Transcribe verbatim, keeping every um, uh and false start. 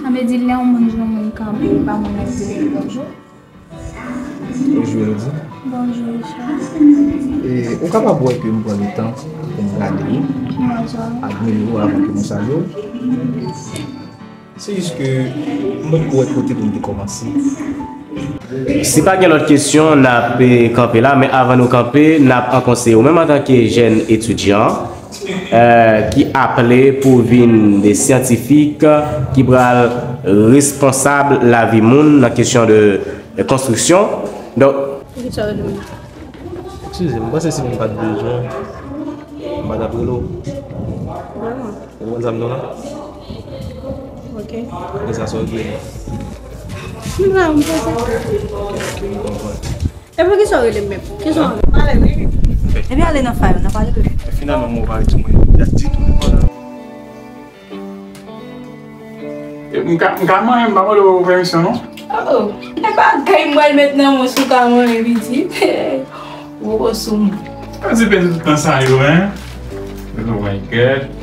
Sa vle di lè yon moun jwenn moun kanpe, li pa moun nan ki te rele bonjou. Bonjou, Elodie. Bonjou, Richard. E, ou kapab wè ke m pran letan pou m gade w, admire w avan ke m salye w. Se jis ke m pa t ko wè kote pou m te kòmanse. Si pa gen lòt kesyon, n ap, eh, kanpe la, men avan nou kanpe, n ap an konseye ou menm antanke jèn etidyan, eh, ki aple pou vin de syantifik ki pral responsab lavi moun nan kesyon de, de konstriksyon. Donk, Poukisa w rele m? Eskize m, m panse si m pa t bezwen, m pa t ap rele w. Vrèman? Ou konprann sa m di w la? Ok. Apre sa, sa w vle? M la, m poze. Ok, m konprann. E poukisa w rele m menm? Kisa w anvi? Pale, wi. Epi ale nan fay ou, n a pale tou. Finalman, mwen pa rete mwen, y a di tou. E, m ka, m ka manyen, m pa mande w pèmisyon, non? Oh, e bagay m pral met nan men w si w ka manyen, pitit. Ou sou mwen. Sa di pèdi tout tan sa yo, hein? Oh my God.